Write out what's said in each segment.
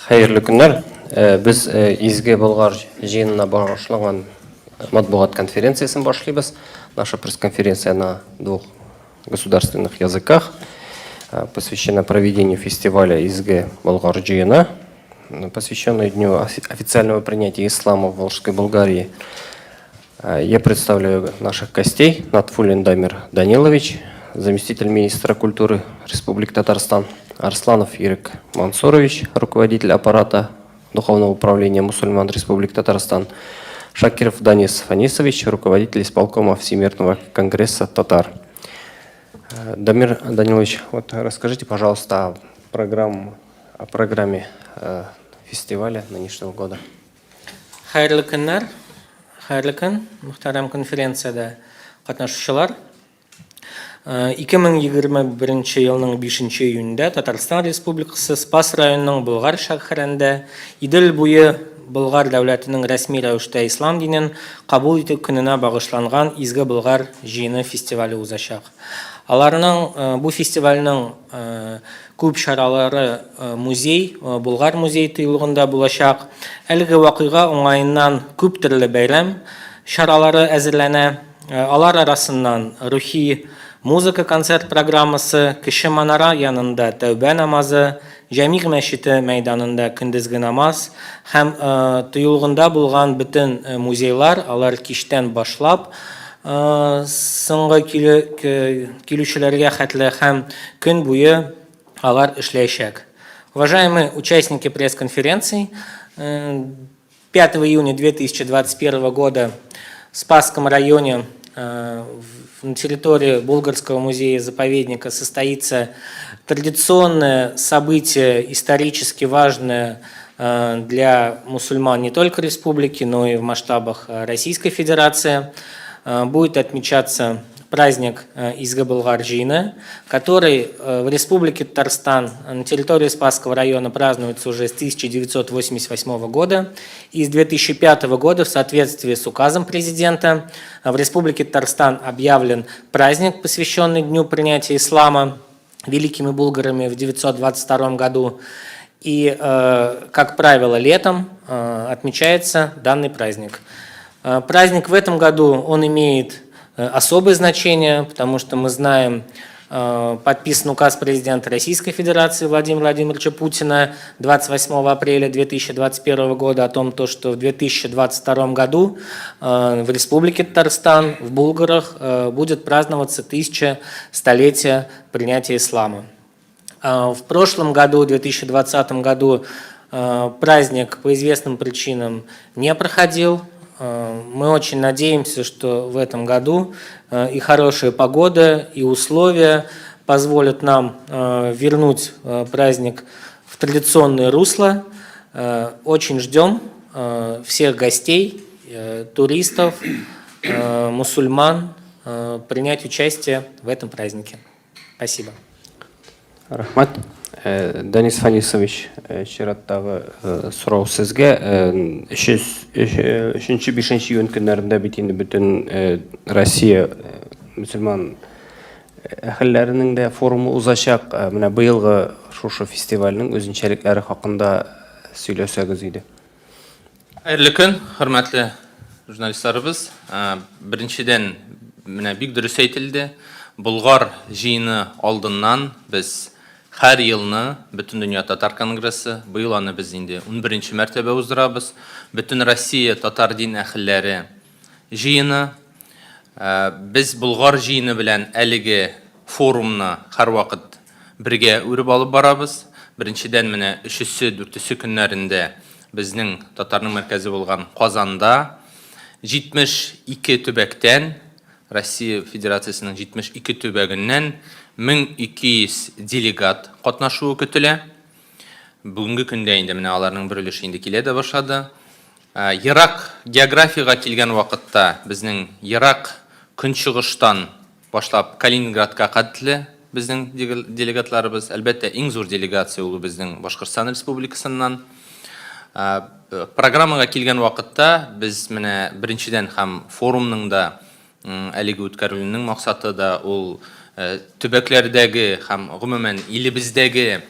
Хәерле көннәр. Без Изге Болгар җыенына багышланган матбугат конференциясен башлыйбыз. Наша пресс-конференция на двух государственных языках посвящена проведению фестиваля Изге Болгар җыены, посвященный дню официального принятия ислама в Волжской Болгарии. Я представляю наших гостей. Натфуллин Дамир Данилович, заместитель министра культуры Республики Татарстан, Арсланов Ирек Мансурович, руководитель аппарата Духовного управления мусульман Республики Татарстан, Шакиров Данис Фанисович, руководитель исполкома Всемирного конгресса татар. Дамир Данилович, вот расскажите, пожалуйста, о программе фестиваля нынешнего года. Хәерле көннәр, хәерле көн, мөхтәрәм конференциядә катнашучылар. 2021 елның 5 июнендә Татарстан Республикасы Спас районының Болгар шәһәрендә Идел буе Болгар дәүләтенең рәсми рәвештә ислам динен кабул итү көненә багышланган Изге Болгар җыены фестивале узачак. Аларның бу фестивальнең күп чаралары музей, Болгар музей тыюлыгында булачак. Әлеге вакыйга уңаеннан күп төрле бәйрәм чаралары әзерләнә. Алар арасыннан рухи музыка концерт программасы, Кече манара янында тәүбә намазы, Җәмигъ мәчете мәйданында көндезге намаз һәм тыюлыгында булган бөтен музейлар, алар кичтән башлап соңгы килүчеләргә хәтле һәм көн буе алар эшләячәк. Уважаемые участники пресс-конференции, 5 июня 2021 года в Спасском районе на территории Булгарского музея-заповедника состоится традиционное событие, исторически важное для мусульман не только республики, но и в масштабах Российской Федерации. Будет отмечаться праздник Изге Болгар җыены, который в Республике Татарстан на территории Спасского района празднуется уже с 1988 года. И с 2005 года в соответствии с указом президента в Республике Татарстан объявлен праздник, посвященный Дню принятия ислама великими булгарами в 922 году. И, как правило, летом отмечается данный праздник. Праздник в этом году, он имеет особое значение, потому что мы знаем, подписан указ президента Российской Федерации Владимира Владимировича Путина 28 апреля 2021 года о том, то, что в 2022 году в Республике Татарстан, в Булгарах будет праздноваться тысяча столетие принятия ислама. В прошлом году, в 2020 году, праздник по известным причинам не проходил. Мы очень надеемся, что в этом году и хорошая погода, и условия позволят нам вернуть праздник в традиционное русло. Очень ждем всех гостей, туристов, мусульман принять участие в этом празднике. Спасибо. Рәхмәт. Данис Фанисович, чираттагы сорау сезгә. Өченче, бишенче июнь көннәрендә бит инде бөтен Россия мөселман әһелләренең дә форумы узачак. Менә быелгы шушы фестивальнең үзенчәлекләре хакында сөйләсәгез иде. Хәерле көн, хөрмәтле журналистларыбыз. Беренчедән, менә бик дөрес әйтелде. Болгар җыены алдыннан без һәр елны Бөтендөнья татар конгрессы, быел аны без инде 11 мәртәбә уздырабыз. Бөтен Россия татар дин әһелләре җыены. Без Болгар җыены белән әлеге форумны һәрвакыт бергә үреп алып барабыз. Беренчедән, менә өчесе, дүртесе көннәрендә безнең татарның мәркәзе булган Казанда 72 төбәктән, Россия Федерациясенең 72 төбәгеннән 1200 делегат катнашуы көтелә. Бүгенге көндә инде менә аларның бер өлеше инде килә дә башлады. Ерак географиягә килгән вакытта безнең ерак көнчыгыштан башлап Калининградка кадәрле безнең делегатларыбыз. Әлбәттә, иң зур делегация ул безнең Башкортстан Республикасыннан. Программага килгән вакытта без менә беренчедән һәм форумның да әлеге үткәрелүнең максаты да ул төбәкләрдәге һәм гомумән илебездәге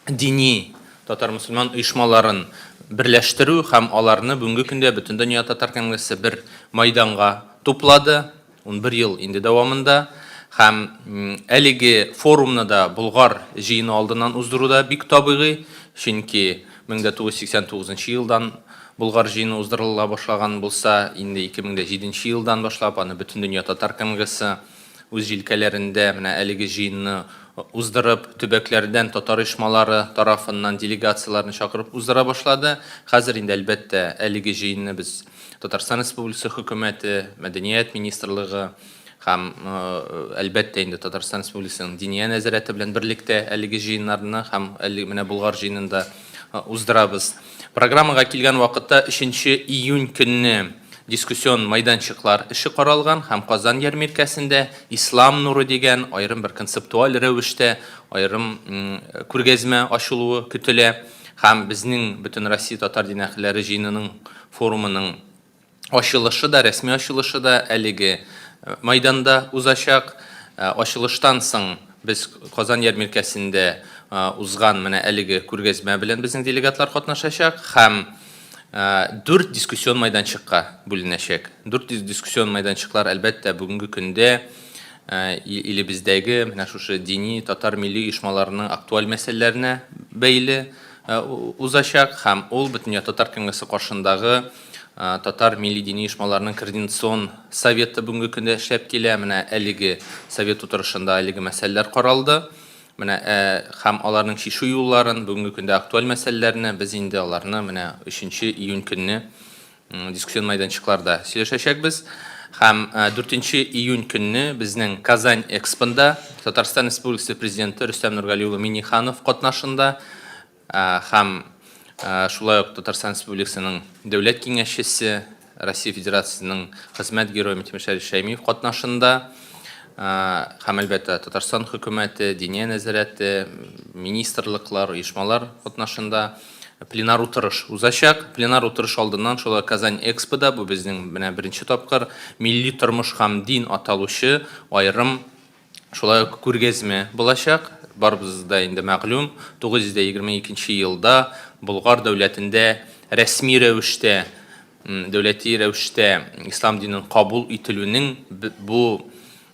дини татар-мөселман оешмаларын берләштерү һәм аларны бүгенге көндә Бөтендөнья татар конгрессы бер майданга туплады, 11 ел инде дәвамында. Һәм әлеге форумны да Болгар җыены алдыннан уздыру да бик табигый, чөнки 1989 елдан Болгар җыены уздырыла башлаган булса, инде 2007 елдан башлап аны Бөтендөнья татар конгрессы үз җилкәләрендә менә әлеге җыенны уздырып, төбәкләрдән татар оешмалары тарафыннан делегацияләрне чакырып уздыра башлады. Хәзер инде, әлбәттә, әлеге җыенны без Татарстан Республикасы Хөкүмәте, Мәдәният министрлыгы һәм, әлбәттә инде, Татарстан Республикасының Диния нәзарәте белән берлектә әлеге җыеннарны һәм әлеге менә Болгар җыенын да уздырабыз. Программага килгән вакытта, өченче июнь көнне Дискуссион майданчыклар эше каралган һәм Казан ярмиркәсендә Ислам нуры дигән аерым бер концептуаль рәвештә аерым күргәзмә ачылуы көтелә һәм безнең Бөтенроссия татар дин әһелләре җыенының форумының ачылышы да, рәсми ачылышы да әлеге майданда узачак. Ачылыштан соң без Казан ярмиркәсендә узган менә әлеге күргәзмә белән безнең делегатлар катнашачак һәм Дүрт дискуссион майданчыкка бүленәчәк. Дүрт дискуссион майданчыклар, әлбәттә, бүгенге көндә илебездәге менә шушы дини татар милли оешмаларының актуаль мәсьәләләренә бәйле узачак һәм ул Бөтендөнья татар конгрессы каршындагы татар милли дини оешмаларының координацион советы бүгенге көндә эшләп килә. Менә әлеге совет утырышында әлеге мәсьәләләр каралды. Менә һәм аларның чишү юлларын, бүгенге көндә актуаль мәсьәләләрне без инде аларны менә өченче июнь көнне дискуссион майданчыкларда сөйләшәчәкбез. Һәм дүртенче июнь көнне безнең Казань Экспонда Татарстан Республикасы Президенты Рөстәм Нургали улы Миңнеханов катнашында Һәм шулай ук Татарстан Республикасының Дәүләт Киңәшчесе, Россия Федерациясенең Хезмәт Герое Митимер Шәриф Шәймиев катнашында һәм, әлбәттә, Татарстан хөкүмәте, Диния нәзарәте, министрлыклар, оешмалар катнашында пленар утырыш узачак. Пленар утырыш алдыннан шулай Казань Экспода, бу безнең менә беренче тапкыр, милли тормыш һәм дин аталучы аерым Шулай ук күргәзмә булачак. Барыбызга да инде мәгълүм, 922 елда Болгар дәүләтендә рәсми рәвештә, дәүләти рәвештә ислам динен кабул ителүнең бу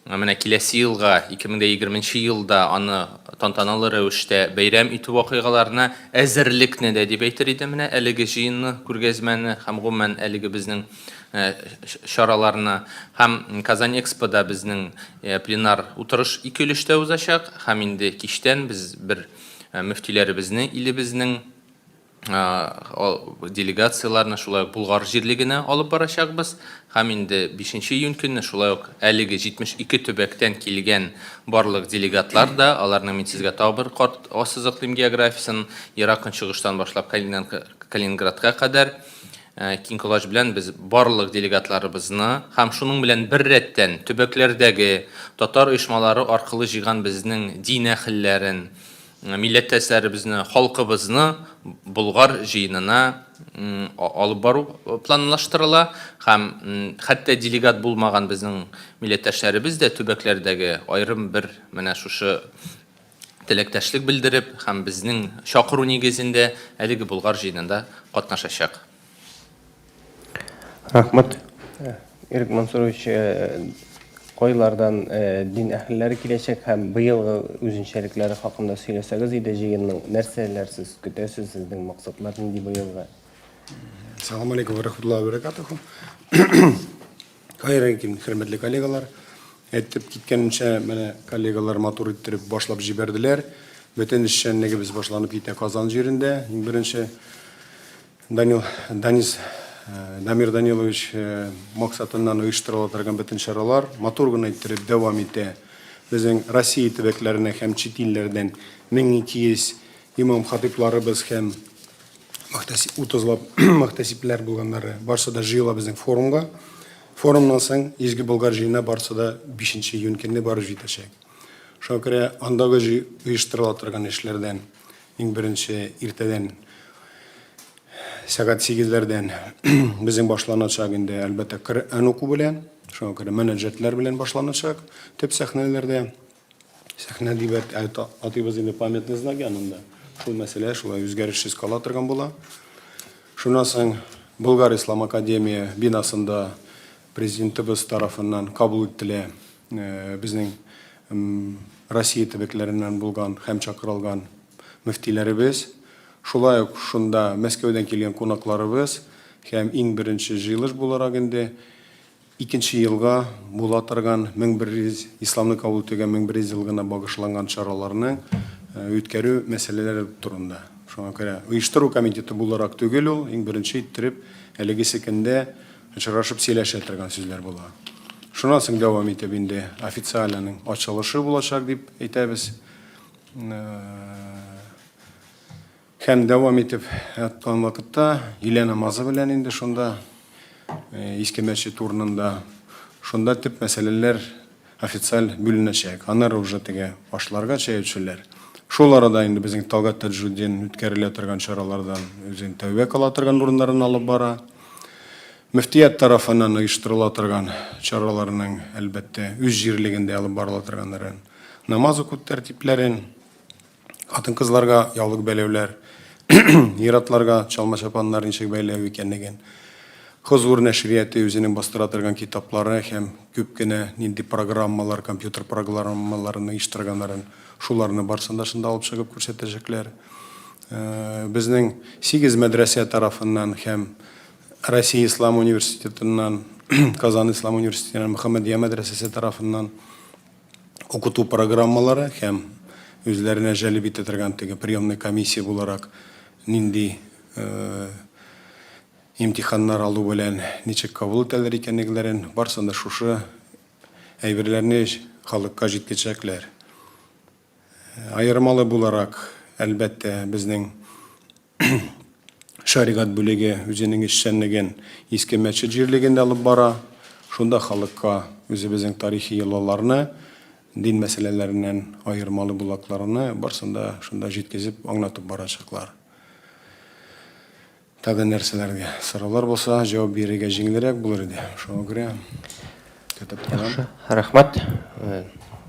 менә киләсе елга, 2020 елда аны тантаналы рәвештә бәйрәм итү вакыйгаларына әзерлекне дә дип әйтер идем менә әлеге җыенны, күргәзмәне һәм гомумән әлеге безнең чараларны һәм Казань Экспода безнең пленар утырыш ике өлештә узачак һәм инде кичтән без бер мөфтиләребезне илебезнең делегацияләрне шулай ук Болгар җирлегенә алып барачакбыз һәм инде 5 июнь көнне шулай ук әлеге 72 төбәктән килгән барлык делегатлар да, аларның мин сезгә тагы бер кат ассызыклыйм географиясен, Ерак Көнчыгыштан башлап Калининградка кадәр Киң колач белән без барлык делегатларыбызны һәм шуның белән беррәттән төбәкләрдәге татар оешмалары аркылы җыйган безнең дин әһелләрен, милләттәшләребезне, халкыбызны Болгар җыенына алып бару планлаштырыла һәм хәтта делегат булмаган безнең милләттәшләребез дә төбәкләрдәге аерым бер менә шушы теләктәшлек белдереп һәм безнең чакыру нигезендә әлеге Болгар җыенында катнашачак. Рәхмәт, Ирек Мансурович. Кайлардан дин әһелләре киләчәк һәм быелгы үзенчәлекләре хакында сөйләсәгез иде җыенның, нәрсәләр сез көтәсез, сезнең максатлар нинди быелгы? Салам алейкум ва рахматуллахи ва баракатуху. Хәерле көн, хөрмәтле коллегалар. Әйтеп киткәнемчә, менә коллегалар матур иттереп башлап җибәрделәр. Бөтен эшчәнлегебез башланып китә Казан җирендә. Иң беренче Данил, Данис, э, Дамир Данилович э, максатыннан оештырыла торган бөтен чаралар матур гына иттереп дәвам итә. Безнең Россия төбәкләренә һәм чит илләрдән 1200 имам хатыйпларыбыз һәм мөхтәсиб, утызлап мөхтәсибләр булганнары барсы да җыела безнең форумга. Форумнан соң Изге Болгар җыенына барсы да 5 июнь көнне барып җитәчәк. Шуңа күрә андагы оештырыла торган эшләрдән иң беренче иртәдән сәгать сигезләрдән безнең башланачак инде, әлбәттә, Коръән уку белән, шуңа күрә мөнәҗәтләр белән башланачак төп сәхнәләрдә. Сәхнә дип атыйбыз инде памятный знак янында. Шул мәсьәлә шулай үзгәрешсез кала торган була. Шуннан соң Болгар ислам академия бинасында президентыбыз тарафыннан кабул ителә безнең Россия төбәкләреннән булган һәм чакырылган мөфтиләребез. Шулай ук шунда Мәскәүдән килгән кунакларыбыз һәм иң беренче җыелыш буларак инде икенче елга була торган 1100 исламны кабул итүгә 1100 елгына багышланган чараларны үткәрү мәсьәләләре турында. Шуңа күрә оештыру комитеты буларак түгел ул, иң беренче иттереп әлегесе көндә очрашып сөйләшә торган сүзләр була. Шуннан соң дәвам итеп инде официаль аның ачылышы булачак дип әйтәбез. Һәм дәвам итеп яткан вакытта өйлә намазы белән инде шунда Иске мәчет урынында шунда төп мәсьәләләр официаль бүленәчәк. Аннары уже теге ашларга чәй эчүләр. Шул арада инде безнең Талгат Таҗуддин үткәрелә торган чаралардан үзен тәүбә кыла торган урыннарын алып бара. Мөфтият тарафыннан оештырыла торган чараларның, әлбәттә, үз җирлегендә алып барыла торганнарын, намаз уку тәртипләрен, хатын-кызларга яулык бәйләүләр, ир-атларга чалма-чапаннар ничек бәйләү икәнлеген, Хозур нәшрияты үзенең бастыра торган китаплары һәм күп кенә нинди программалар, компьютер программаларын оештырганнарын, шуларны барысын да шунда алып чыгып күрсәтәчәкләр. Безнең сигез мәдрәсә тарафыннан һәм Россия Ислам университетыннан, Казан Ислам университетыннан, Мөхәммәдия мәдрәсәсе тарафыннан укыту программалары һәм үзләренә җәлеп итә торган теге приемный комиссия буларак нинди имтиханнар алу белән ничек кабул итәләр икәнлекләрен, барысын да шушы әйберләрне халыкка җиткезәчәкләр. Аермалы буларак, әлбәттә, безнең Шәригать бүлеге үзенең эшчәнлеген Иске мәчет җирлегендә алып бара. Шунда халыкка үзебезнең тарихи йолаларны, дин мәсьәләләреннән аермалы булакларны барысын да шунда җиткезеп, аңлатып барачаклар. Тагы нәрсәләргә сораулар булса, җавап бирергә җиңелрәк булыр иде. Шуңа күрә көтеп торам. Яхшы, рәхмәт.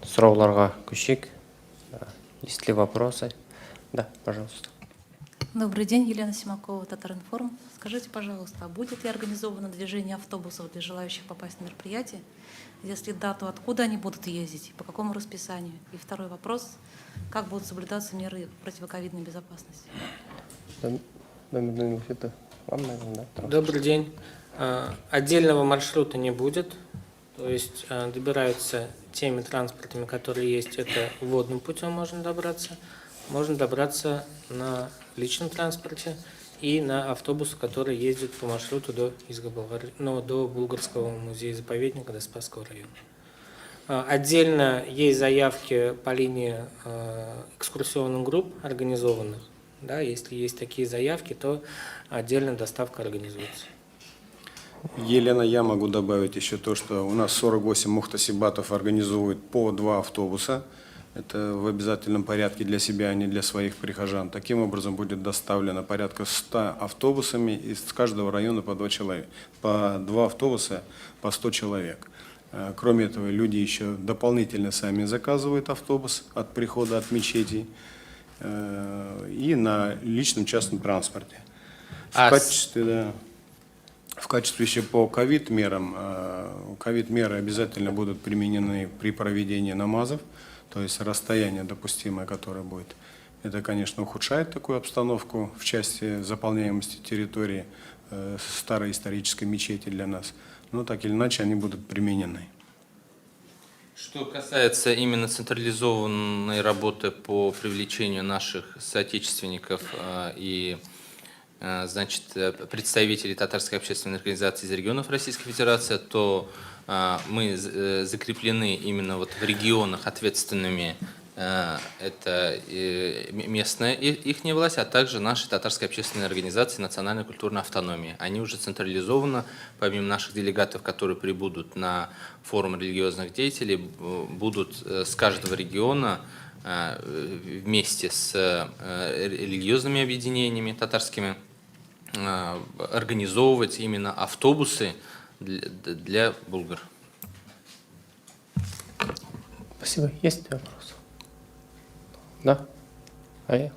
Сорауларга күчик. Есть ли вопросы? Да, пожалуйста. Добрый день, Елена Симакова, Татаринформ. Скажите, пожалуйста, а будет ли организовано движение автобусов для желающих попасть на мероприятие? Если да, то откуда они будут ездить и по какому расписанию? И второй вопрос, как будут соблюдаться меры противоковидной безопасности? Вам, наверное, да? Добрый день. Отдельного маршрута не будет. То есть добираются теми транспортами, которые есть. Это водным путем можно добраться. Можно добраться на личном транспорте и на автобус, который ездит по маршруту до ну, до Булгарского музея-заповедника, до Спасского района. Отдельно есть заявки по линии экскурсионных групп организованных. Да, если есть такие заявки, то отдельно доставка организуется. Елена, я могу добавить еще то, что у нас 48 мухтасибатов организуют по 2 автобуса. Это в обязательном порядке для себя, а не для своих прихожан. Таким образом будет доставлено порядка 100 автобусами из каждого района по 2 человека, по 2 автобуса по 100 человек. Кроме этого, люди еще дополнительно сами заказывают автобус от прихода от мечети и на личном частном транспорте. В качестве, да, в качестве еще по ковид-мерам, ковид-меры обязательно будут применены при проведении намазов, то есть расстояние допустимое, которое будет. Это, конечно, ухудшает такую обстановку в части заполняемости территории старой исторической мечети для нас, но так или иначе они будут применены. Что касается именно централизованной работы по привлечению наших соотечественников и, значит, представителей татарской общественной организации из регионов Российской Федерации, то мы закреплены именно вот в регионах ответственными, это местная их власть, а также наши татарские общественные организации национальной культурной автономии. Они уже централизованно, помимо наших делегатов, которые прибудут на форум религиозных деятелей, будут с каждого региона вместе с религиозными объединениями татарскими организовывать именно автобусы для булгар. Спасибо. Есть вопросы? Да. Әйе.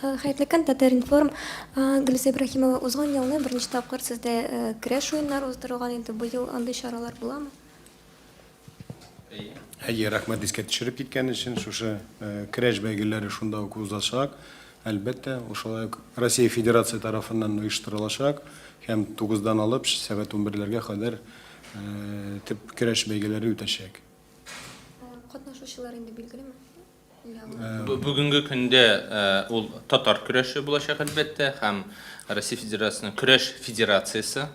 Хәерле көн, Татар-информ. Гөлүсә Ибраһимова, узган елны беренче тапкыр сездә көрәш уеннары уздырылган иде. Быел андый чаралар буламы? Әйе, рәхмәт искә төшереп киткән өчен. Шушы көрәш бәйгеләре шунда ук узачак. Әлбәттә, ул шулай ук Россия Федерация тарафыннан оештырылачак һәм тугыздан алып сәгать унберләргә кадәр төп көрәш бәйгеләре үтәчәк. Катнашучылар инде билгелеме? Бүгенге көндә ул татар көрәше булачак, әлбәттә, һәм Россия Федерациясенең көрәш федерациясе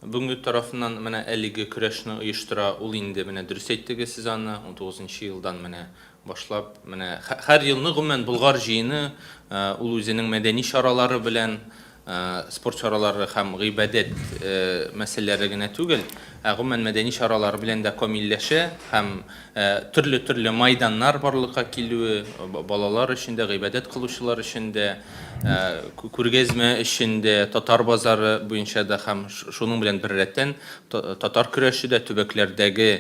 бүгенге тарафыннан менә әлеге көрәшне оештыра. Ул инде менә дөрес әйттегез сез аны, 19 елдан менә башлап, менә һәр елны гомумән Болгар җыены ул үзенең мәдәни чаралары белән спорт чаралары һәм гыйбадәт мәсьәләләре генә түгел, ә гомумән мәдәни чаралары белән дә камилләшә һәм төрле-төрле майданнар барлыкка килүе балалар өчен дә, гыйбадәт кылучылар өчен дә, күргәзмә өчен дә, татар базары буенча да һәм шуның белән беррәттән татар көрәше дә төбәкләрдәге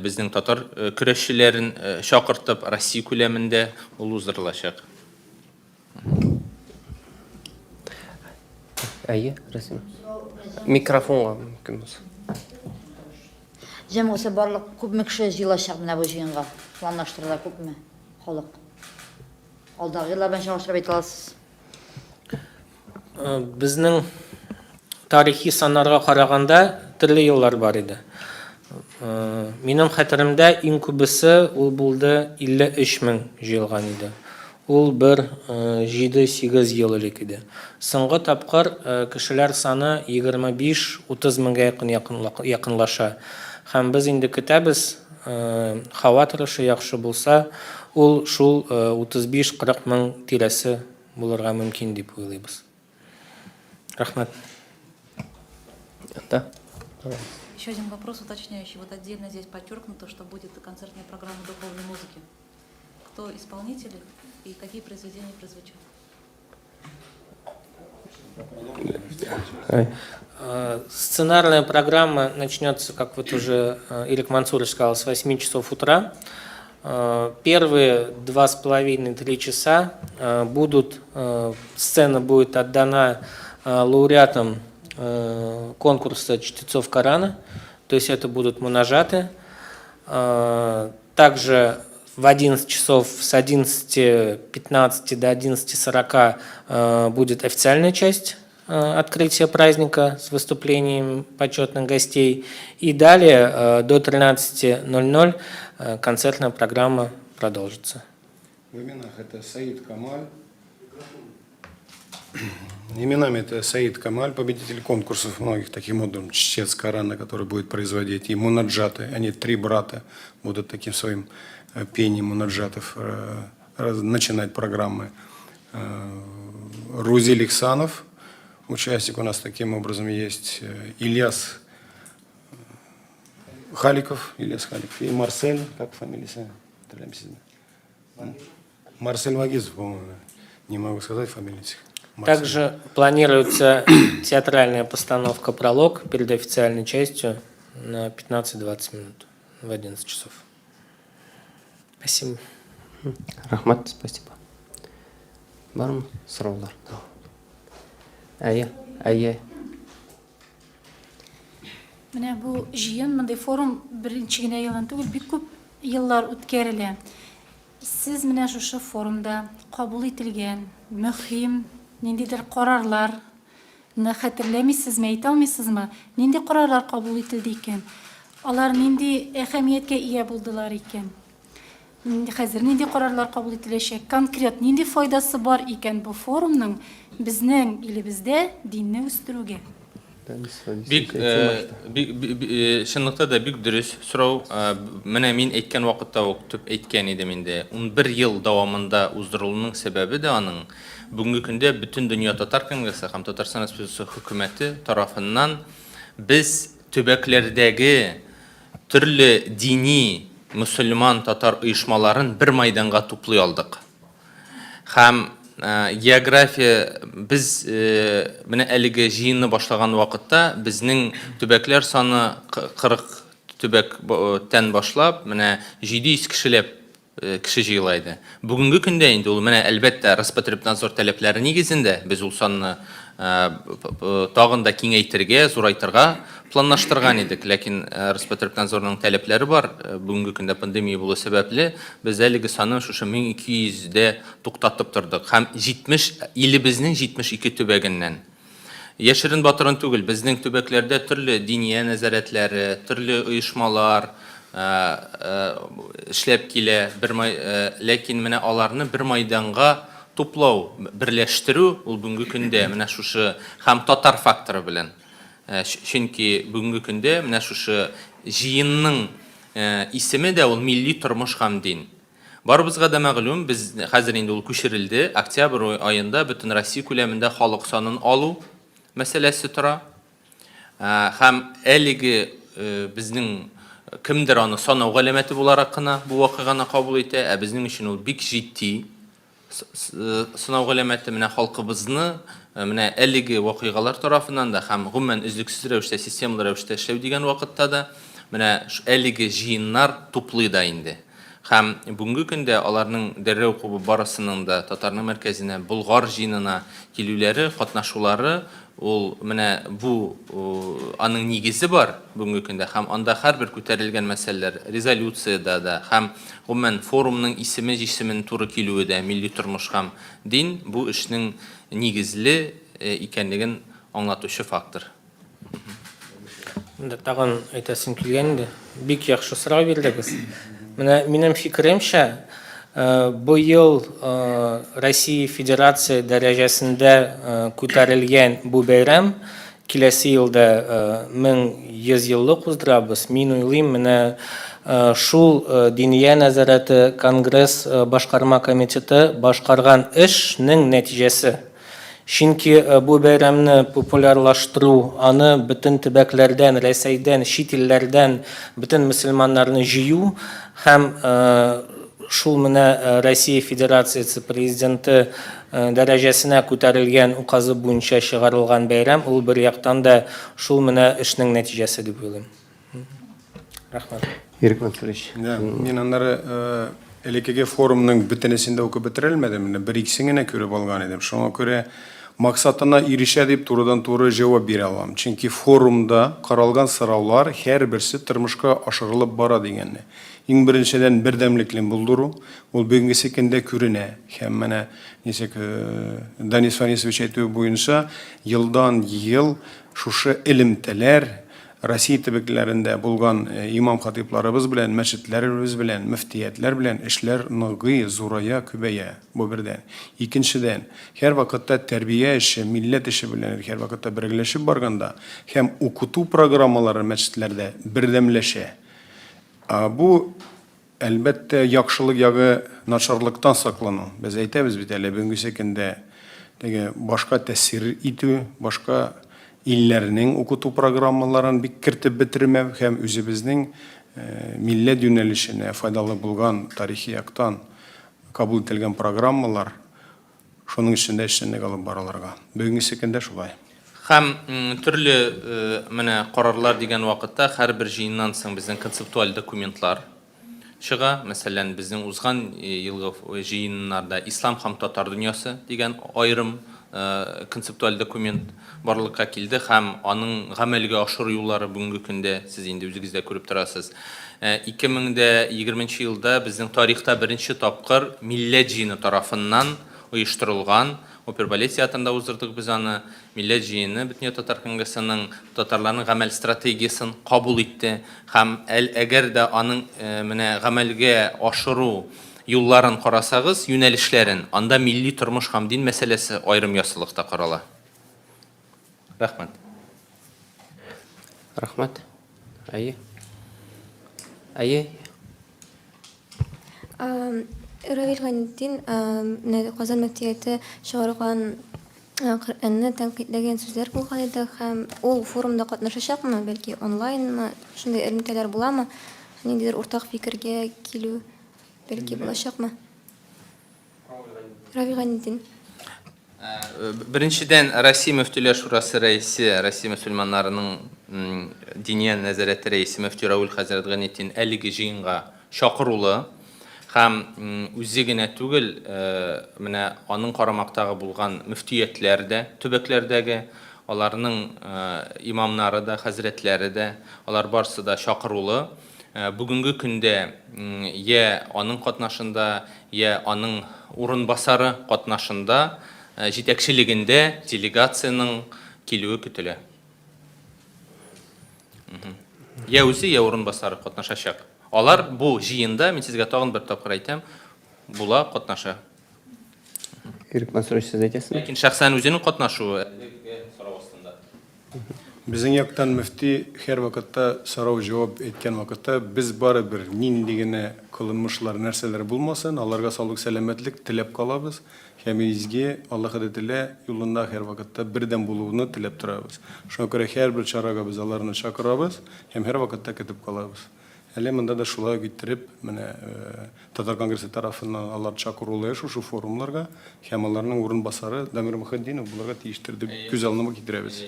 безнең татар көрәшчеләрен чакыртып Россия күләмендә ул уздырылачак. Әйе, Рәсимә. Микрофонга мөмкин булса. Җәмгысе барлык күпме кеше җыелачак менә бу җыенга? Планлаштырыла күпме халык? Алдагы еллар белән чагыштырып әйтә аласыз. Безнең тарихи саннарга караганда төрле еллар бар иде. Минем хәтеремдә иң күбесе ул булды 53 мең җыелган иде. Ул бер 7-8 ел элек иде. Соңгы тапкыр кешеләр саны 25-30 меңгә якын якынлаша. Һәм без инде көтәбез, һава торышы яхшы булса, ул шул 35-40 мең тирәсе булырга мөмкин дип уйлыйбыз. Рәхмәт. Да. Еще один вопрос уточняющий. Вот отдельно здесь подчеркнуто, что будет концертная программа духовной музыки. Кто исполнители и какие произведения прозвучат? Сценарная программа начнется, как вот уже Ирек Мансурович сказал, с 8 часов утра. Первые 2,5-3 часа сцена будет отдана лауреатам конкурса чтецов Корана, то есть это будут мунажаты. Также в 11 часов с 11:15 до 11:40 будет официальная часть открытия праздника с выступлением почетных гостей. И далее до 13:00 концертная программа продолжится. В именах это Саид Камаль. Именами это Саид Камаль, победитель конкурсов многих, таким образом, чтец Корана, который будет производить, и мунаджаты, они три брата будут таким своим пением мунаджатов начинать программы. Рузиль Ихсанов, участник у нас таким образом есть, Ильяс Халиков, Ильяс Халиков и Марсель, как фамилия? Марсель Вагизов, по-моему, не могу сказать фамилию этих. Марсель. Также планируется театральная постановка «Пролог» перед официальной частью на 15-20 минут в 11 часов. Спасибо. Рәхмәт, спасибо. Бармы сораулар? Әйе, әйе. Менә бу җыен, мондый форум беренче генә елдан түгел, бик күп еллар үткәрелә. Сез менә шушы форумда кабул ителгән мөһим ниндидер карарларны хәтерләмисезме, әйтә алмыйсызмы? Нинди карарлар кабул ителде икән? Алар нинди әһәмияткә ия булдылар икән? Хәзер нинди карарлар кабул ителәчәк? Конкрет нинди файдасы бар икән бу форумның безнең илебездә динне үстерүгә? Бик, бик, чынлыкта да бик дөрес сорау. Менә мин әйткән вакытта ук төп әйткән идем инде. 11 ел дәвамында уздырылуның сәбәбе дә аның бүгенге көндә Бөтен дөнья татар конгрессы һәм Татарстан Республикасы хөкүмәте тарафыннан без төбәкләрдәге төрле дини мөселман татар оешмаларын бер майданга туплый алдык. Һәм география без менә әлеге җыенны башлаган вакытта безнең төбәкләр саны 40 төбәктән башлап, менә 700 кешеләп кеше җыела иде. Бүгенге көндә инде ул менә, әлбәттә, Роспотребнадзор таләпләре нигезендә без ул санны тагын да киңәйтергә, зурайтырга планлаштырган идек. Ләкин Роспотребнадзорның таләпләре бар. Бүгенге көндә пандемия булу сәбәпле, без әлеге санны шушы 1200 дә туктатып тордык. Һәм 70, илебезнең 72 төбәгеннән. Яшерен-батырын түгел, безнең төбәкләрдә төрле диния нәзарәтләре, төрле оешмалар эшләп килә, бер май, ләкин менә аларны бер майданга туплау, берләштерү ул бүгенге көндә менә шушы һәм татар факторы белән. Чөнки бүгенге көндә менә шушы җыенның исеме дә ул милли тормыш һәм дин. Барыбызга да мәгълүм, без хәзер инде ул күчерелде, октябрь аенда бөтен Россия күләмендә халык санын алу мәсьәләсе тора. Һәм әлеге безнең кемдер аны санау галәмәте буларак кына бу вакыйганы кабул итә, ә безнең өчен ул бик җитди сынау галәмәте. Менә халкыбызны менә әлеге вакыйгалар тарафыннан да һәм гомумән өзлексез рәвештә, системалы рәвештә эшләү дигән вакытта да менә әлеге җыеннар туплый да инде. Һәм бүгенге көндә аларның дәррәү кубып барысының да татарның мәркәзенә, Болгар җыенына килүләре, катнашулары, ул менә бу аның нигезе бар бүгенге көндә һәм анда һәрбер күтәрелгән мәсьәләләр резолюциядә дә һәм гомумән форумның исеме җисемен туры килүе дә милли тормыш һәм дин бу эшнең нигезле икәнлеген аңлатучы фактор. Монда тагын әйтәсем килгән иде. Бик яхшы сорау бирдегез. Менә минем фикеремчә, э, быел э, Россия Федерация дәрәҗәсендә э, күтәрелгән бу бәйрәм киләсе елда 1100 еллык уздырабыз. Мин уйлыйм, менә шул Диния нәзарәте Конгресс башкарма комитеты башкарган эшнең нәтиҗәсе. Чөнки бу бәйрәмне популярлаштыру, аны бөтен төбәкләрдән, Рәсәйдән, чит илләрдән бөтен мөселманнарны җыю һәм шул менә Россия Федерациясе Президенты дәрәҗәсенә күтәрелгән указы буенча чыгарылган бәйрәм, ул бер яктан да шул менә эшнең нәтиҗәсе дип уйлыйм. Рәхмәт. Ирек Мансурович. Да, мин аннары э, элеккеге форумның бөтенесен дә укып бетерә алмадым, менә бер икесен генә күреп алган идем. Шуңа күрә максатына ирешә дип турыдан-туры җавап бирә алам. Чөнки форумда каралган сораулар һәрберсе тормышка ашырылып бара дигәнне. Иң беренчедән бердәмлекне булдыру, ул бүгенгесе көндә күренә. Һәм менә ничек э, Данис Фанисович әйтүе буенча, елдан-ел шушы элемтәләр Россия төбәкләрендә булган имам-хатыйпларыбыз белән, мәчетләребез белән, мөфтиятләр белән эшләр ныгый, зурая, күбәя. Бу бердән. Икенчедән, һәрвакытта тәрбия эше, милләт эше белән һәрвакытта бергәләшеп барганда һәм укыту программалары мәчетләрдә бердәмләшә. Бу Әлбәттә, яхшылык ягы начарлыктан саклану. Без әйтәбез бит әле, бүгенгесе көндә теге башка тәэсир итү, башка илләрнең укыту программаларын бик кертеп бетермәү һәм үзебезнең милләт юнәлешенә файдалы булган тарихи яктан кабул ителгән программалар, шуның өстендә эшчәнлек алып барылырга. Бүгенгесе көндә шулай. Һәм төрле менә карарлар дигән вакытта һәрбер җыеннан соң безнең концептуаль документлар чыга. Мәсәлән, безнең узган елгы җыеннарда Ислам һәм татар дөньясы дигән аерым концептуаль документ барлыкка килде һәм аның гамәлгә ашыру юллары бүгенге көндә сез инде үзегез дә күреп торасыз. 2020 елда безнең тарихта беренче тапкыр Милләт җыены тарафыннан оештырылган Опер-балет театрында уздырдык без аны. Милләт җыены Бөтендөнья татар конгрессының татарларның гамәл стратегиясен кабул итте һәм әгәр дә аның менә гамәлгә ашыру юлларын карасагыз, юнәлешләрен, анда милли тормыш һәм дин мәсьәләсе аерым яссылыкта карала. Рәхмәт. Рәхмәт. Әйе. Әйе. Равил Гайнетдин менә Казан мөфтияте чыгарган Коръәнне тәнкыйтьләгән сүзләр булган иде һәм ул форумда катнашачакмы, бәлки онлайнмы, шундый элемтәләр буламы? Ниндидер уртак фикергә килү бәлки булачакмы? Равил Гайнетдин. Беренчедән, Россия Мөфтиләр шурасы рәисе, Россия мөселманнарының Диния нәзарәте рәисе мөфти Равил хәзрәт Гайнетдин әлеге җыенга чакырулы. Һәм үзе генә түгел, менә аның карамактагы булган мөфтиятләр дә, төбәкләрдәге, аларның имамнары да, хәзрәтләре дә, алар барсы да чакырулы. Бүгенге көндә йә аның катнашында, йә аның урынбасары катнашында, җитәкчелегендә делегациянең килүе көтелә. Йә үзе, йә урынбасары катнашачак. Алар бу җыенда, мин сезгә тагын бер тапкыр әйтәм, була, катнаша. Ирек Мансурович, сез әйтәсезме? Ләкин шәхсән үзенең катнашуы әлегә сорау астында. Безнең яктан мөфти һәрвакытта сорау-җавап әйткән вакытта без барыбер нинди генә кылынмышлар, нәрсәләр булмасын, аларга саулык-сәламәтлек теләп калабыз һәм изге Аллаһы Тәгалә юлында һәрвакытта бердәм булуны теләп торабыз. Шуңа күрә һәрбер чарага без аларны чакырабыз һәм һәрвакытта көтеп калабыз. Әле монда да шулай ук иттереп, менә Татар конгрессы тарафыннан алар чакырулы шушы форумларга һәм аларның урынбасары Дамир Мөхетдинов булырга тиештер дип күз алдыма китерәбез.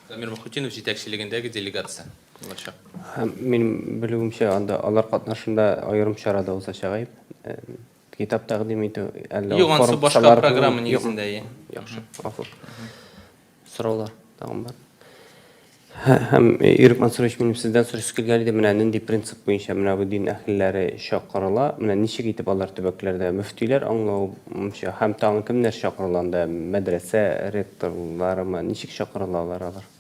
Дамир Мөхетдинов җитәкчелегендәге делегация булачак. Һәм минем белүемчә, анда алар катнашында аерым чара да узачак, әйе? Китап тәкъдим итү, әллә Юк, анысы башка программа нигезендә, әйе. Яхшы, гафу. Сораулар тагын бар. Һәм Ирек Мансурович, минем сездән сорыйсы килгән иде, менә нинди принцип буенча менә бу дин әһелләре чакырыла, менә ничек итеп алар төбәкләрдә мөфтиләр аңлавымча, һәм тагын кемнәр чакырыла анда, мәдрәсә ректорларымы, ничек чакырылалар алар?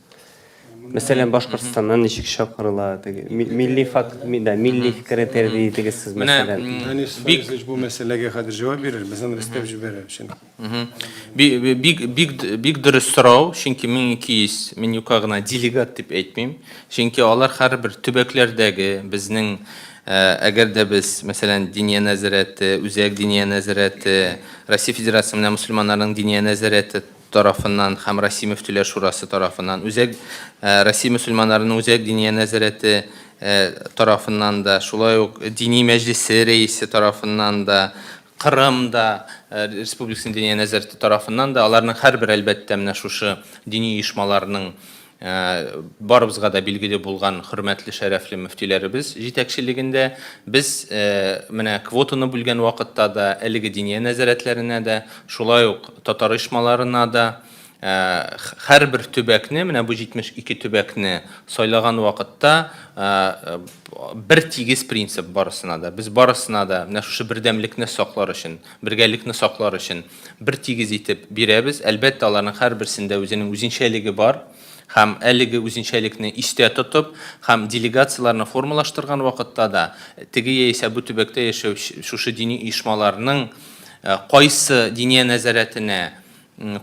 Мәсәлән, Башкортстаннан ничек чакырыла, теге милли факт, да, милли фикере тәрбия итегез сез, мәсәлән. Данис Фаизович бу мәсьәләгә хәзер җавап бирер, без аны өстәп җибәрер, чөнки. Бик, бик, бик дөрес сорау, чөнки 1200, мин юка гына делегат дип әйтмим, чөнки алар һәрбер төбәкләрдәге безнең, әгәр дә без, мәсәлән, Диния нәзарәте, Үзәк Диния нәзарәте, Россия Федерациясе менә мөселманнарның Диния нәзарәте тарафыннан һәм Россия Мөфтиләр шурасы тарафыннан, Үзәк Россия мөселманнарының Үзәк Диния нәзарәте тарафыннан да, шулай ук Дини мәҗлесе рәисе тарафыннан да, Кырым да Республикасының Диния нәзарәте тарафыннан да, аларның һәрбер, әлбәттә, менә шушы дини оешмаларның барыбызга да билгеле булган хөрмәтле, шәрәфле мөфтиләребез җитәкчелегендә без менә квотаны бүлгән вакытта да әлеге диния нәзарәтләренә дә, шулай ук татар оешмаларына да һәрбер төбәкне, менә бу 72 төбәкне сайлаган вакытта бер тигез принцип барысына да. Без барысына да менә шушы бердәмлекне саклар өчен, бергәлекне саклар өчен бер тигез итеп бирәбез. Әлбәттә, аларның һәрберсендә үзенең үзенчәлеге бар. Һәм әлеге үзенчәлекне истә тотып һәм делегацияләрне формалаштырган вакытта да теге яисә бу төбәктә яшәүче шушы дини оешмаларның кайсы диния нәзарәтенә,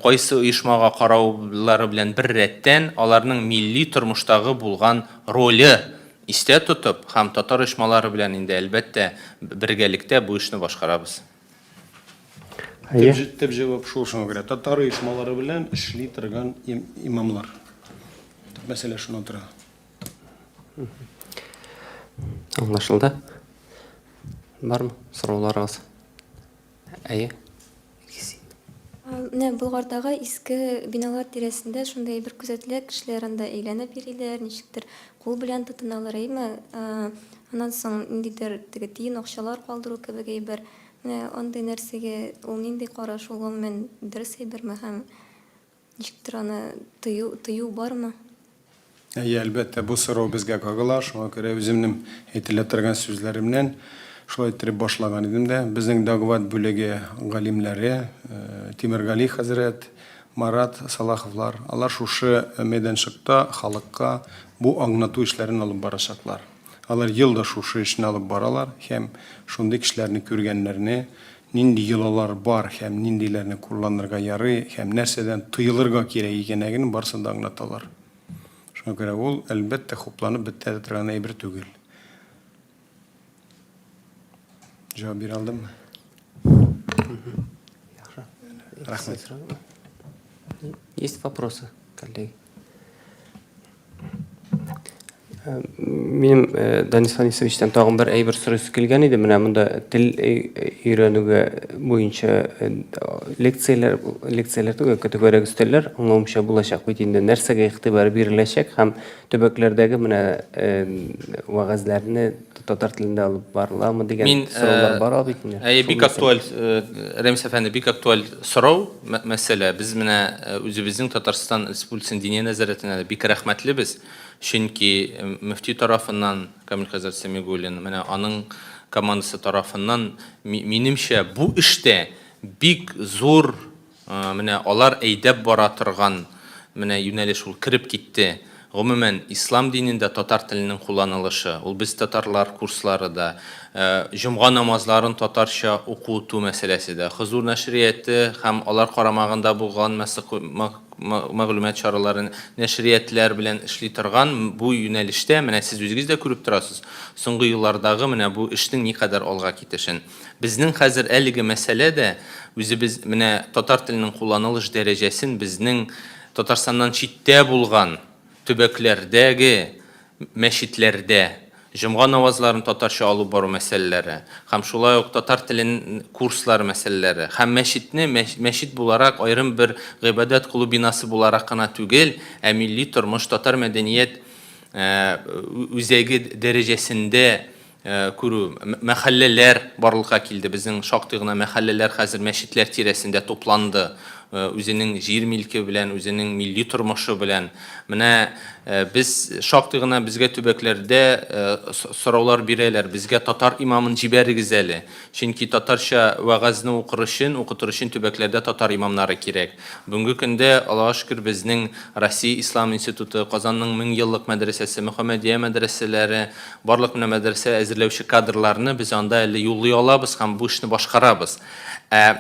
кайсы оешмага караулары белән бер рәттән, аларның милли тормыштагы булган роле истә тотып һәм татар оешмалары белән инде, әлбәттә, бергәлектә бу эшне башкарабыз. Әйе. Төп җавап шул, шуңа күрә татар оешмалары белән эшли торган имамлар. Төп мәсьәлә шуннан тора. Аңлашылды. Бармы сорауларыгыз? Әйе. Менә Болгардагы иске биналар тирәсендә шундый әйбер күзәтелә, кешеләр анда әйләнеп йөриләр, ничектер кул белән тотыналар, әйеме? Аннан соң ниндидер теге тиен акчалар калдыру кебек әйбер. Менә андый нәрсәгә ул нинди караш, ул гомумән дөрес әйберме һәм Ничектер аны тыю, тыю бармы? Әйе, әлбәттә, бу сорау безгә кагыла, шуңа күрә үземнең әйтелә торган сүзләремнән шулай иттереп башлаган идем дә. Безнең дәгъват бүлеге галимнәре, Тимергали хәзрәт, Марат Салаховлар, алар шушы мәйданчыкта халыкка бу аңлату эшләрен алып барачаклар. Алар ел да шушы эшне алып баралар һәм шундый кешеләрне күргәннәрне, нинди йолалар бар һәм ниндиләрне кулланырга ярый һәм нәрсәдән тыелырга кирәк икәнлеген барысын да аңлаталар. Шуңа күрә ул, әлбәттә, хупланып бетә торган әйбер түгел. Җавап бирә алдыммы? Яхшы. Рәхмәт. Есть вопросы, коллеги? Минем Данис Фанисовичтан тагын бер әйбер сорыйсы килгән иде. Менә монда тел өйрәнүгә буенча лекцияләр, лекцияләр түгел, түгәрәк өстәлләр аңлавымча булачак бит инде. Нәрсәгә игътибар биреләчәк һәм төбәкләрдәге менә вәгазьләрне татар телендә алып барыламы дигән сораулар бар бит инде. Әйе, бик актуаль, Рәмис әфәнде, бик актуаль сорау, мәсьәлә. Без менә үзебезнең Татарстан Республикасының Диния нәзарәтенә дә бик рәхмәтлебез. Чөнки мөфти тарафыннан, Камил хәзрәт Сәмигуллин, менә аның командасы тарафыннан, минемчә, бу эштә бик зур, менә алар әйдәп бара торган менә юнәлеш ул кереп китте. Гомумән, ислам динендә татар теленең кулланылышы, ул без татарлар курслары да, җомга намазларын татарча укыту мәсьәләсе дә, Хозур нәшрияты һәм алар карамагында булган мәгълүмат чаралары, нәшриятләр белән эшли торган бу юнәлештә, менә сез үзегез дә күреп торасыз, соңгы еллардагы менә бу эшнең никадәр алга китешен. Безнең хәзер әлеге мәсьәлә дә үзебез менә татар теленең кулланылыш дәрәҗәсен безнең Татарстаннан читтә булган төбәкләрдәге мәчетләрдә җомга навазларын татарча алып бару мәсьәләләре һәм шулай ук татар телен курслары мәсьәләләре һәм мәчетне мәчет буларак аерым бер гыйбадәт кылу бинасы буларак кына түгел, ә милли тормыш, татар мәдәният үзәге дәрәҗәсендә күрү. Мәхәлләләр барлыкка килде. Безнең шактый гына мәхәлләләр хәзер мәчетләр тирәсендә тупланды. Үзенең җир милке белән, үзенең милли тормышы белән. Менә без шактый гына безгә төбәкләрдә сораулар бирәләр. Безгә татар имамын җибәрегез әле. Чөнки татарча вәгазьне укыр өчен, укытыр өчен төбәкләрдә татар имамнары кирәк. Бүгенге көндә, Аллага шөкер, безнең Россия ислам институты, Казанның меңьеллык мәдрәсәсе, Мөхәммәдия мәдрәсәләре, Барлык менә мәдрәсә әзерләүче кадрларны без анда әле юллый алабыз һәм бу эшне башкарабыз. Ә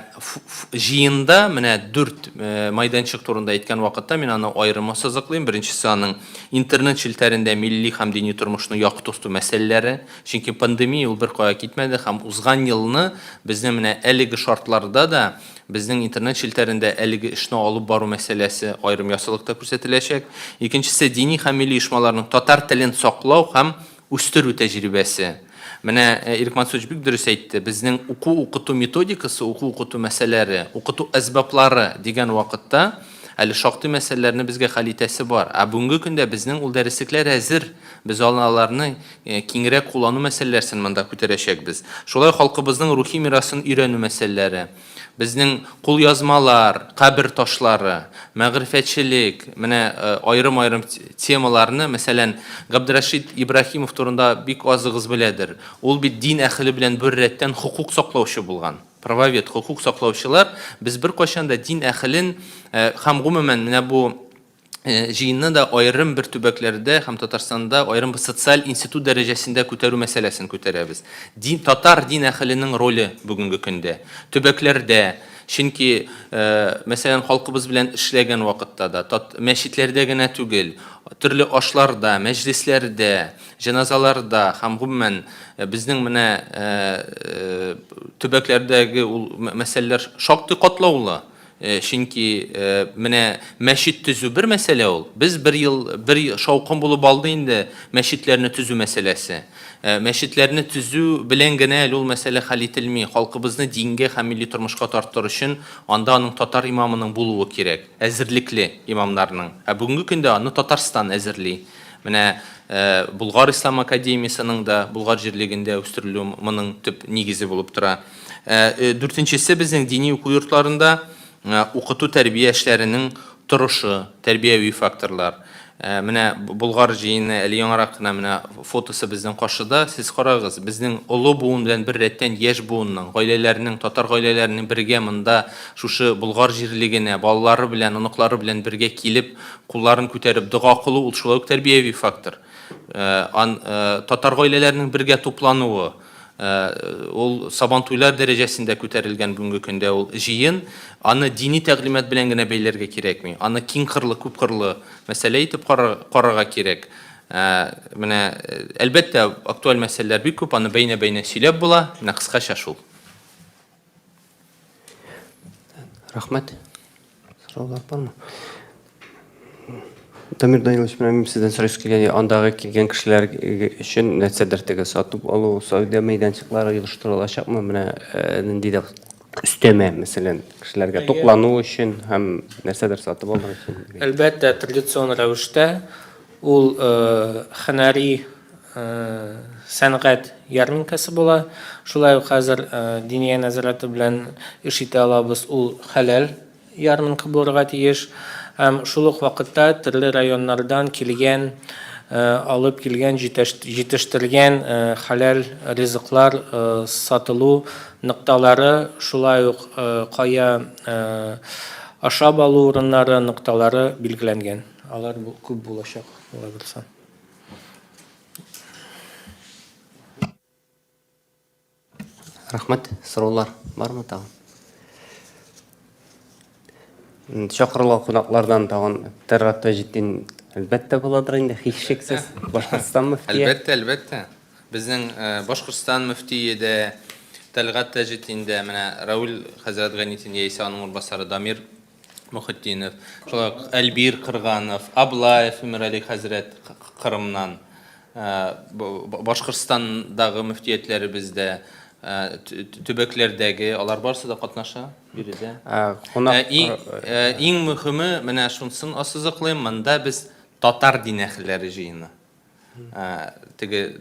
җыенда менә дүрт майданчык турында әйткән вакытта мин аны аерым ассызыклыйм. Беренчесе аның интернет челтәрендә милли һәм дини тормышны яктырту мәсьәләләре. Чөнки пандемия ул беркая китмәде һәм узган елны безнең менә әлеге шартларда да безнең интернет челтәрендә әлеге эшне алып бару мәсьәләсе аерым яссылыкта күрсәтеләчәк. Икенчесе, дини һәм милли оешмаларның татар телен саклау һәм үстерү тәҗрибәсе. Менә Ирек Мансурович бик дөрес әйтте, безнең уку-укыту методикасы, уку-укыту мәсьәләре, укыту әсбаплары дигән вакытта әле шактый мәсьәләләрне безгә хәл итәсе бар. Ә бүгенге көндә безнең ул дәреслекләр әзер, без аларны киңрәк куллану мәсьәләләрсен монда күтәрәчәкбез. Шулай ук халкыбызның рухи мирасын өйрәнү мәсьәләләре, безнең кулъязмалар, кабер ташлары, мәгърифәтчелек, менә аерым-аерым темаларны, мәсәлән, Габдрәшит Ибраһимов турында бик азыгыз беләдер. Ул бит дин әһеле белән беррәттән хокук саклаучы булган. Правовед, хокук саклаучылар, без беркайчан да дин әһелен һәм гомумән менә бу җыенны да аерым бер төбәкләрдә һәм Татарстанда аерым бер социаль институт дәрәҗәсендә күтәрү мәсьәләсен күтәрәбез. Дин, татар дин әһеленең роле бүгенге көндә төбәкләрдә, чөнки, мәсәлән, халкыбыз белән эшләгән вакытта да, тат, мәчетләрдә генә түгел, төрле ашларда, мәҗлесләрдә, җеназаларда һәм гомумән безнең менә төбәкләрдәге ул мәсьәләләр шактый катлаулы. Чөнки менә мәчет төзү бер мәсьәлә ул. Без бер ел, бер шаукым булып алды инде мәчетләрне төзү мәсьәләсе. Мәчетләрне төзү белән генә әле ул мәсьәлә хәл ителми. Халкыбызны дингә һәм милли тормышка тарттыру өчен анда аның татар имамының булуы кирәк, әзерлекле имамнарның. Ә бүгенге көндә аны Татарстан әзерли. Менә Болгар ислам академиясенең дә Болгар җирлегендә үстерелүе моның төп нигезе булып тора. Дүртенчесе, безнең дини уку йортларында укыту-тәрбия эшләренең торышы, тәрбияви факторлар. Менә Болгар җыены әле яңарак кына менә фотосы безнең каршыда. Сез карагыз, безнең олы буын белән бер рәттән яшь буынның, гаиләләрнең, татар гаиләләренең бергә монда шушы Болгар җирлегенә балалары белән, оныклары белән бергә килеп, кулларын күтәреп дога кылу, ул шулай ук тәрбияви фактор. Татар гаиләләренең бергә туплануы, Ул Сабантуйлар дәрәҗәсендә күтәрелгән бүгенге көндә ул җыен. Аны дини тәгълимат белән генә бәйләргә кирәкми. Аны киңкырлы, күпкырлы мәсьәлә итеп карарга кирәк. Менә, әлбәттә, актуаль мәсьәләләр бик күп, аны бәйнә-бәйнә сөйләп була. Менә кыскача шул. Рәхмәт. Сораулар бармы? Дамир Данилович, менә минем сездән сорыйсы килгән, андагы килгән кешеләр өчен нәрсәдер теге сатып алу, сәүдә мәйданчыклары оештырылачакмы? Менә нинди дә өстәмә, мәсәлән, кешеләргә туклану өчен һәм нәрсәдер сатып алу өчен. Әлбәттә, традицион рәвештә ул һөнәри сәнгать ярминкәсе була. Шулай ук хәзер Диния нәзарәте белән эш итә алабыз, ул хәләл ярминкә булырга тиеш. Һәм шул ук вакытта төрле районнардан килгән, алып килгән, җитештергән хәләл ризыклар сатылу нокталары, шулай ук кая ашап алу урыннары нокталары билгеләнгән. Алар күп булачак, алла бирса. Рәхмәт. Сораулар бармы тагын? Чакырылган кунаклардан тагын Тәлгать Таҗетдин әлбәттә буладыр инде, һичшиксез. Башкортстан мөфтие. Әлбәттә, әлбәттә. Безнең э, Башкортстан мөфтие дә, Тәлгать Таҗетдин дә, менә Рауль хәзрәт Ганитин яисә аның урынбасары Дамир Мөхетдинов, шулай ук Әлбир Кырганов, Аблаев Өмерали хәзрәт Кырымнан, Башкортстандагы мөфтиятләребез дә, төбәкләрдәге, алар барысы да катнаша биредә. Иң мөхиме, менә шунысын ассызыклыйм, монда без татар дин әһелләре җыены. Теге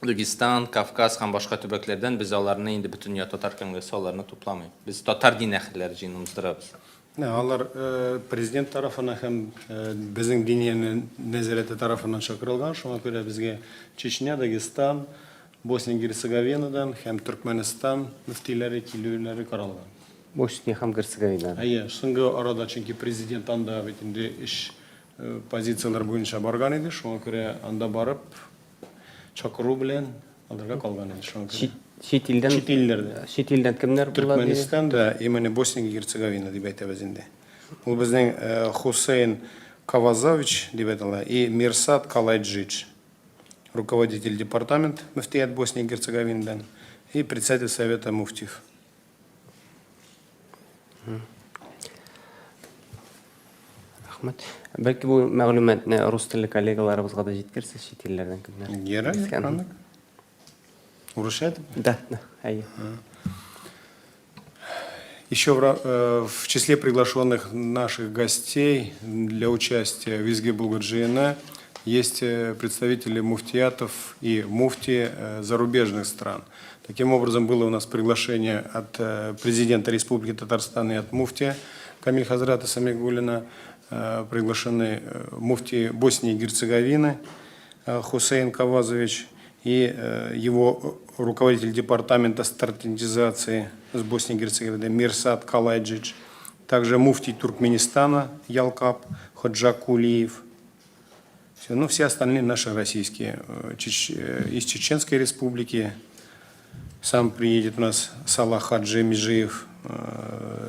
Дагестан, Кавказ һәм башка төбәкләрдән без аларны инде Бөтендөнья татар конгрессы аларны тупламый. Без татар дин әһелләре җыенын уздырабыз. Алар президент тарафыннан һәм безнең Диния нәзарәте тарафыннан чакырылган. Шуңа күрә безгә Чечня, Дагестан, Босния-Герцеговинадан һәм Төркмәнстан мөфтиләре килүләре каралган. Босния һәм Герцеговинадан. Әйе, соңгы арада, чөнки президент анда бит инде эш Позицияләр буенча барган иде, шуңа күрә анда барып, чакыру белән алырга калган иде, шуңа күрә. Чит илдән? Чит илләрдә. Чит илдән кемнәр була? Төркмәнстан да, именно Босния и Герцеговина дип әйтәбез инде. Ул безнең Хусейн Кавазович дип атала и Мирсат Калайджич, руководитель департамент мөфтият Босния и Герцеговинадан и председатель совета муфтиев. Рәхмәт. Бәлки бу мәгълүматны рус телле коллегаларыбызга да җиткерсез, чит илләрдән кемнәр? Ярар, андык. Урысча әйтеп? Да, да, әйе. Еще в числе приглашенных наших гостей для участия в Изге Булгар-Жыены есть представители муфтиятов и муфти зарубежных стран. Таким образом, было у нас приглашение от президента Республики Татарстан и от муфтия Камиль Хазрата Самигуллина. Приглашены муфти Боснии и Герцеговины Хусейн Кавазович и его руководитель департамента стандартизации с Боснии и Герцеговины Мирсат Калайджич, также муфтий Туркменистана Ялкап Ходжакулиев. Все, ну, все остальные наши российские, из Чеченской республики. Сам приедет у нас Салах Хаджи Межиев,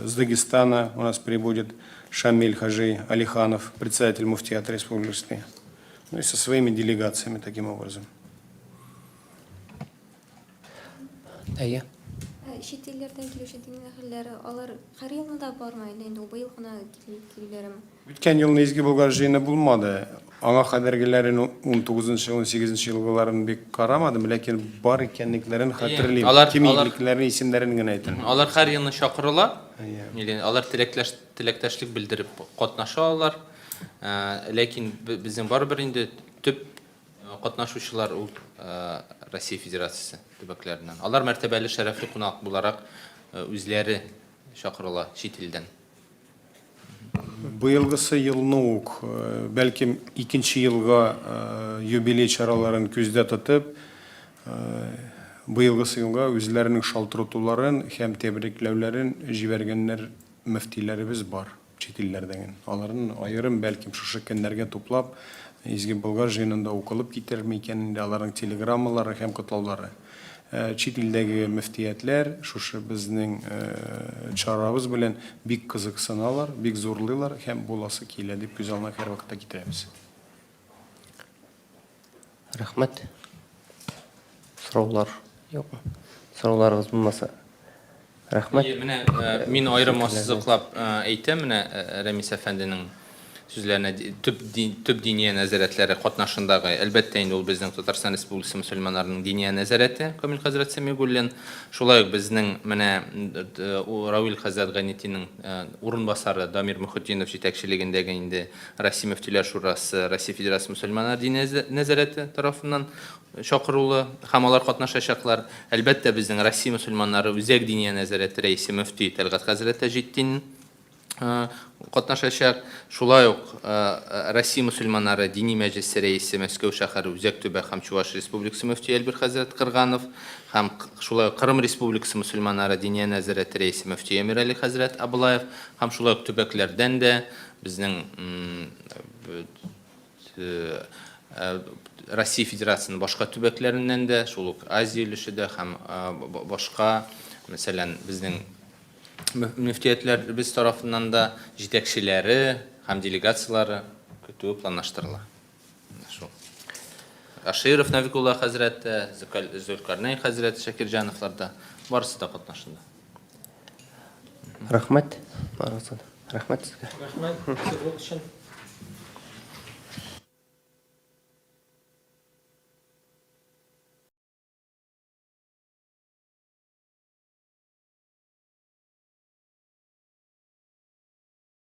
с Дагестана у нас прибудет Шамиль Хаджи Алиханов, председатель муфтията республики. Ну и со своими делегациями таким образом. Әйе. Чит илләрдән килүче дин әһелләре, алар һәр елны да бармы, әллә инде ул быел гына килүләреме? Үткән елны Изге Болгар җыены булмады. Аңа кадәргеләрен, унтугызынчы, унсигезенче елгыларын бик карамадым, ләкин бар икәнлекләрен хәтерлим. Кем икәнлекләрен, исемнәрен генә әйтәм. Алар һәр елны чакырыла. Алар теләктәшлек белдереп катнаша алар. Ләкин безнең барыбер инде төп катнашучылар ул Россия Федерациясе төбәкләреннән. Алар мәртәбәле шәрәфле кунак буларак үзләре чакырыла чит илдән. Быелгысы елны ук, бәлкем, икенче елга юбилей чараларын күздә тотып, быелгысы елга үзләренең шалтыратуларын һәм тәбрикләүләрен җибәргәннәр мөфтиләребез бар. Чит илләрдәген. Аларны аерым, бәлкем, шушы көннәргә туплап, Изге Болгар җыенында укылып китерерме икән инде аларның телеграммалары һәм котлаулары. Чит илдәге мөфтиятләр шушы безнең чарабыз белән бик кызыксыналар, бик зурлыйлар һәм буласы килә дип күз алдына һәрвакытта китерәбез. Рәхмәт. Сораулар юкмы? Сорауларыгыз булмаса, рәхмәт. Менә мин аерым ассызыклап әйтәм, менә Рәмис әфәнденең. сүзләренә төп төп диния нәзарәтләре катнашындагы, әлбәттә инде ул безнең Татарстан Республикасы мөселманнарының диния нәзарәте Камил хәзрәт Сәмигуллин, шулай ук безнең менә Равил хәзрәт Гайнетдинның урынбасары Дамир Мөхетдинов җитәкчелегендәге инде Россия Мөфтиләр Шурасы, Россия Федерация мөселманнар диния нәзарәте тарафыннан чакырулы һәм алар катнашачаклар. Әлбәттә, безнең Россия мөселманнары Үзәк диния нәзарәте рәисе мөфти Тәлгать хәзрәт Таҗетдин катнашачак. Шулай ук Россия мөселманнары дини мәҗлесе рәисе Мәскәү шәһәре Үзәк төбәк һәм Чуваш Республикасы мөфти Әлбир хәзрәт Кырганов һәм шулай ук Кырым Республикасы мөселманнары диния нәзарәте рәисе мөфти Әмирали хәзрәт Аблаев һәм шулай ук төбәкләрдән дә безнең Россия Федерациясенең башка төбәкләреннән дә, шул ук Азия өлеше дә һәм башка, мәсәлән, безнең мөфтиятләребез тарафыннан да җитәкчеләре һәм делегацияләре көтүе планлаштырыла. Шул. Аширов Навикулла хәзрәт тә, Зөлкарнәй хәзрәт Шакирҗановлар да, барысы да катнашында. Рәхмәт, барыгызга да. Рәхмәт сезгә. Рәхмәт, өчен.